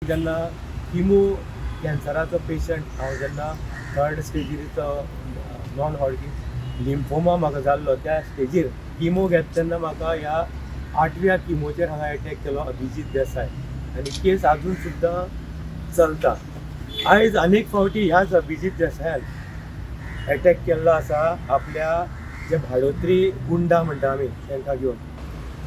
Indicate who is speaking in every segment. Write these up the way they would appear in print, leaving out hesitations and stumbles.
Speaker 1: जेन्ना किमो कॅन्सराचो पेशंट हांव जेन्ना थर्ड स्टेजीचो नॉन हॉडकिन लिम्फोमा म्हाका जाल्लो त्या स्टेजीर किमो घेता तेन्ना म्हाका ह्या 8व्या किमोचेर हांगा एटॅक केलो अभिजीत देसाय आनी केस आजून सुद्दां चलता। आयज अनेक फावटी ह्याच अभिजीत देसायान एटॅक केल्लो आसा आपल्या जे भाडोत्री गुंडा म्हणटा आमी तांकां घेवन।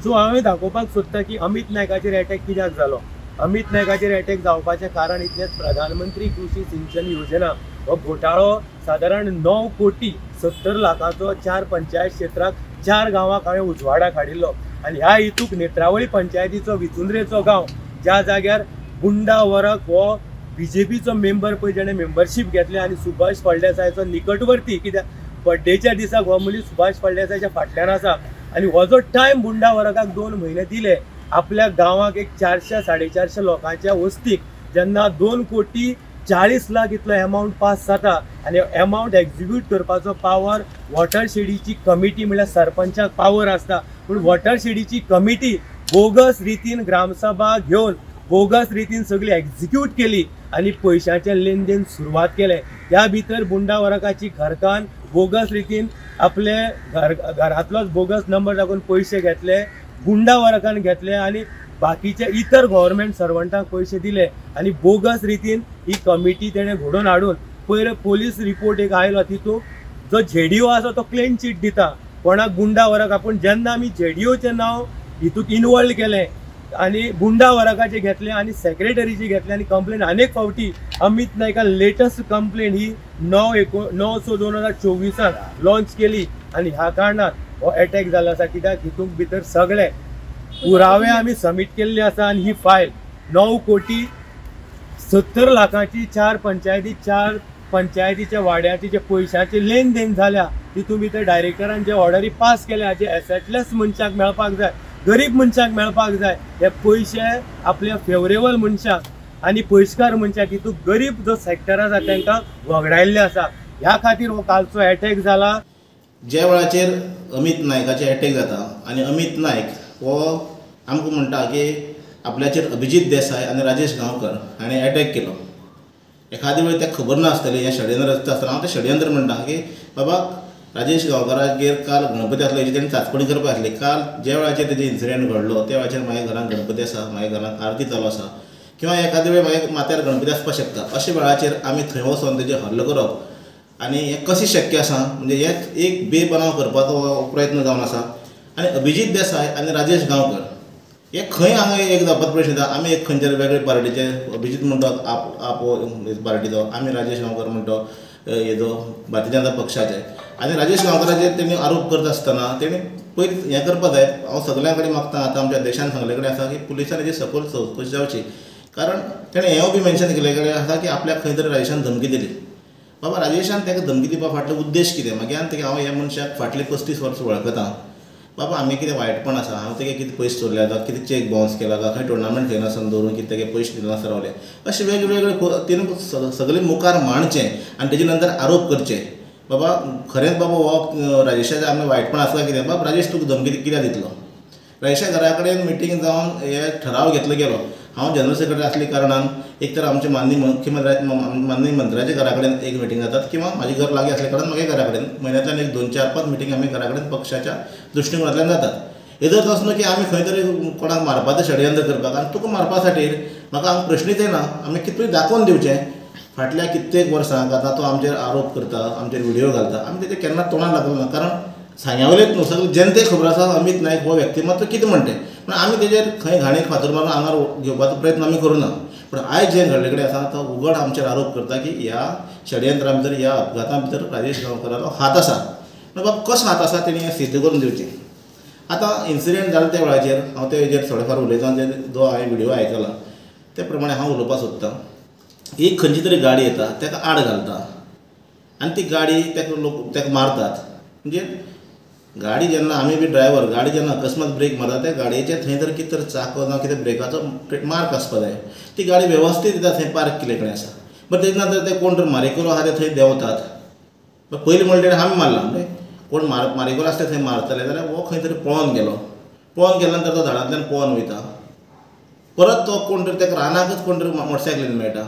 Speaker 1: सो हांवें दाखोवपाक सोदता की अमित नायकाचेर एटॅक कित्याक जालो। अमित नायकाचेर एटॅक जावपाचें कारण इतलेंच, प्रधानमंत्री कृषी सिंचन योजना हो घोटाळो सादारण 9 कोटी 70 लाखाचो 4 पंचायत क्षेत्राक 4 गांवांक हांवें उजवाडाक हाडिल्लो आनी ह्या हितूक नेत्रावळी पंचायतीचो विचुंद्रेचो गांव ज्या जाग्यार गुंडा वरक हो बीजेपीचो मेंबर पळय जेणे मेंबरशीप घेतली आनी सुभाष फळदेसायाचो निकटवर्ती, कित्याक बड्डेच्या दिसाक हो मनीस सुभाष फळदेसायाच्या फाटल्यान आसा आनी हो जो टायम गुंडा वरकाक 2 म्हयने दिले आपल्या गांवाक एक 400 450 लोकांच्या वस्तीक जेन्ना 2 कोटी 40 लाख इतलो एमावंट पास जाता आनी एमावंट एक्झिक्यूट करपाचो पावर वॉटरशेडीची कमिटी म्हणल्यार सरपंचाक पावर आसता, पूण वॉटरशेडीची कमिटी बोगस रितीन ग्रामसभा घेवन बोगस रितीन सगळी एक्झिक्यूट केली आनी पयशांचें लेनदेन सुरवात केलें। त्या भितर गुंडा वरकाची घरकान्न बोगस रितीन आपले घरांतलोच बोगस नंबर दाखोवन पयशे घेतले, गुंडा वरकान घेतले आनी बाकीचे इतर गव्हर्मेंट सर्वंटांक पयशे दिले आनी बोगस रितीन ही कमिटी तेणें घडोवन हाडून पयर पोलीस रिपोर्ट एक आयलो तितूंत जो जेडीओ आसा तो क्लीन चीट दिता कोणाक गुंडा वरक। आपूण जेन्ना आमी जेडीओचें नांव हितूंत इनवॉल्व केलें आनी गुंडा वरकाचें घेतलें आनी सेक्रेटरीचें घेतलें आनी कंप्लेन अनेक फावटी अमित नायकान लेटस्ट कंप्लेन ही 9/9/2024 लॉन्च केली आनी ह्या कारणान हो एटॅक जालो आसा, कित्याक हितूंत भितर सगळे पुरावे आमी सबमीट केल्ले आसा आनी ही फायल 9 कोटी 70 लाखाची 4 पंचायती 4 पंचायतीच्या वाड्याची जे पयशांचे लेन then जाल्या तितूंत भितर डायरेक्टरान जे ऑर्डरी पास केल्या जे एसेटलेस मनशाक मेळपाक जाय, गरीब मनशाक मेळपाक जाय, हे पयशे आपल्या फेवरेबल मनशाक आनी पयशकार मनशाक हितूंत गरीब जो सेक्टर आसा तांकां वगडायल्ले आसा। ह्या खातीर हो कालचो एटॅक जाला।
Speaker 2: ज्या वेळाचेर अमित नायकाचेर एटॅक जाता आनी अमित नायक हो आमकां म्हणटा की आपल्याचेर अभिजीत देसाय आनी राजेश गांवकर हाणें एटॅक केलो। एखादे वेळ ताका खबर नासतलें हें षडयंत्र रचता आसतना हांव तें षडयंत्र म्हणटा की बाबा राजेश गांवकरागेर काल गणपती आसलो हेजी तेणी चांचपणी करपाक आसली। काल ज्या वेळाचेर तेजे इन्सिडंट घडलो त्या वेळाचेर म्हाज्या घरांत गणपती आसा, म्हाज्या घरांत आरती चालू आसा किंवा एखादे वेळ म्हाज्या माथ्यार गणपती आसपाक शकता, अशा वेळाचेर आमी थंय वचोन तेजेर हल्लो करप आनी हें कशें शक्य आसा, म्हणजे हें एक बेबनाव करपाचो प्रयत्न जावन आसा। आनी अभिजीत देसाय आनी राजेश गांवकर हे खंय हांगा एक जावपाचो प्रश्न येता। आमी एक खंयच्या वेगळे पार्टीचे, अभिजीत म्हणटा आप पार्टीचो, आमी राजेश गांवकर म्हणटा हेजो भारतीय जनता पक्षाचे। आनी राजेश गांवकराचेर तेणी आरोप करता आसतना तेणी पयलीं हें करपाक जाय। हांव सगल्यां कडेन मागता, आतां आमच्या देशान सगळे कडेन आसा की पुलिसांनी हेजी सखोल चवकशी जावची, कारण तेणें हेंवूय बी मेन्शन केल्ले कडेन आसा की आपल्याक खंय तरी राजेशान धमकी दिली। बाबा राजेशान ताका धमकी दिवपा फाटलो उद्देश कितें? मागीर आनी हांव ह्या मनशाक फाटले 35 वर्सां वळखता, बाबा आमी कितें वायटपण आसा, हांव तेगे कितें पयशे चोरले जावं कितें चॅक बाउन्स केला काय खंय टुर्नामेंट खेळनासतना दवरून कितें तेगे पयशे दिनासतना रावले, अशे वेगवेगळे तेणी सगळे मुखार मांडचे आनी तेजे नंतर आरोप करचे। बाबा खरेंच बाबा हो राजेशाचें आमी वायटपण आसा कितें? बाबा राजेश तुका धमकी कित्याक दितलो? राजेशा घरा कडेन मिटींग जावन हे ठराव घेतलो गेलो। हांव जनरल सेक्रेटरी आसल्या कारणान एक तर आमचे माननीय मुख्यमंत्री माननीय मंत्र्याच्या घरा कडेन एक मिटींग जातात किंवा म्हाजें घर लागीं आसल्या कारणान म्हज्या घरा कडेन म्हयन्यांतल्यान एक 2, 4, 5 मिटींग आमी घरा कडेन पक्षाच्या दृश्टिकोनांतल्यान जातात। हेजो अर्थ असो न्हू की आमी खंय तरी कोणाक मारपाचें षडयंत्र करपाक, आनी तुका मारपा खातीर म्हाका हांगा प्रश्नूच येना। आमी कितलें दाखोवन दिवचें? फाटल्या कित्येक वर्सांक आतां तो आमचेर आरोप करता, आमचेर व्हिडियो घालता, आमी तेजेर केन्ना तोंडाक लागलो ना, कारण सांग्यावयलेच न्हू सगळे जनतेक खबर आसा अमित नायक हो व्यक्तिमत्व कितें म्हणटें, पूण आमी तेजेर खंय घाणीक फातर मारून आंगार घेवपाचो प्रयत्न आमी करूं ना। पूण आयज जें घडले कडेन आसा तो उगड आमचेर आरोप करता की ह्या षडयंत्रा भितर, ह्या अपघाता भितर राजेश गांवकरालो हात आसा। पूण बाबा कसो हात आसा तेणी हें सिद्ध करून दिवचें। आतां इन्सिडंट जालो त्या वेळाचेर हांव तेजेर थोडे फार उलयतां, जो हांवें व्हिडियो आयकला ते प्रमाणे हांव उलोवपाक सोदतां। एक खंयची तरी गाडी येता, ताका आड घालता आनी ती गाडी ताका लोक ताका मारतात। म्हणजे गाडी जेन्ना आमी बी ड्रायव्हर गाडी जेन्ना अकस्मात ब्रेक मारता त्या गाडयेचेर थंय तर कितें तर चाको ना कितें ब्रेकाचो मार्क आसपा जाय, ती गाडी वेवस्थीत रित्या थंय पार्क केल्ले कडेन आसा। बट तेजे नंतर ते कोण तर मारेकरो आहा ते थंय देंवतात। पयलीं म्हणल्यार आमी मारला, म्हणजे कोण मारेकरो आसता थंय मारतले जाल्यार हो खंय तरी पळोवन गेलो, पळोवन गेल्या नंतर तो झाडांतल्यान पळोवन वयता, परत तो कोण तरी ताका रानाकच कोण तरी मोटरसायकलीन मेळटा.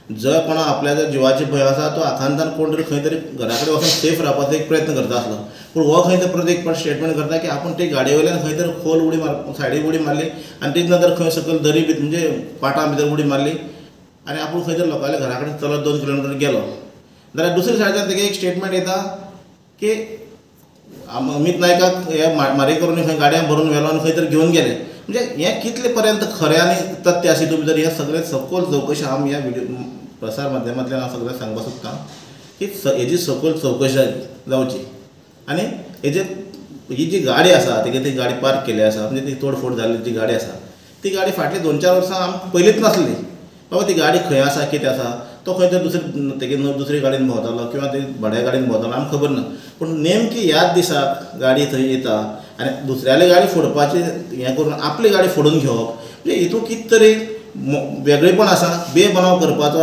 Speaker 2: जंय कोणा आपल्या जर जिवाची भंय आसा तो आखांतान कोण तरी खंय तरी घरा कडेन वचून सेफ रावपाचो एक प्रयत्न करता आसलो. पूण हो खंय तरी परत एक फावट स्टेटमेंट करता की आपूण ते गाडये वयल्यान खंय तरी खोल उडी मार सायडीक उडी मारली आनी तेज नंतर खंय सकयल दरी भितर म्हणजे पाटां भितर उडी मारली आनी आपूण खंय तरी लोकांल्या घरा कडेन चलत 2 किलोमिटर गेलो. जाल्यार दुसरे सायडीन तेगे एक स्टेटमेंट येता की अमित नायकाक हे मारी करून खंय गाडयां भरून व्हेलो आनी खंय तरी घेवन गेले. म्हणजे हें कितले पर्यंत खरें आनी तथ्य आसा हितून भितर हें सगळें सखोल चवकशी आमी ह्या व्हिडियो प्रसार माध्यमांतल्यान हांव सगळें सांगपाक सोदता की हेजी सखोल चवकशी जावची आनी हेजे ही जी गाडी आसा तेगे ती गाडी पार्क केल्ली आसा म्हणजे ती तोडफोड जाल्ली जी गाडी आसा ती गाडी फाटली 2-4 वर्सां आमकां पयलींच नासली. बाबा ती गाडी खंय आसा कितें आसा तो खंय तरी दुसरी तेगे दुसरी गाडयेन भोंवतालो किंवा ते भाड्या गाडयेन भोंवतालो आमकां खबर ना. पूण नेमकी ह्याच दिसाक गाडी थंय येता आनी दुसऱ्याली गाडी फोडपाची हें करून आपली गाडी फोडून घेवप म्हणजे हितून कितें तरी वेगळेपण आसा, बेबनाव करपाचो.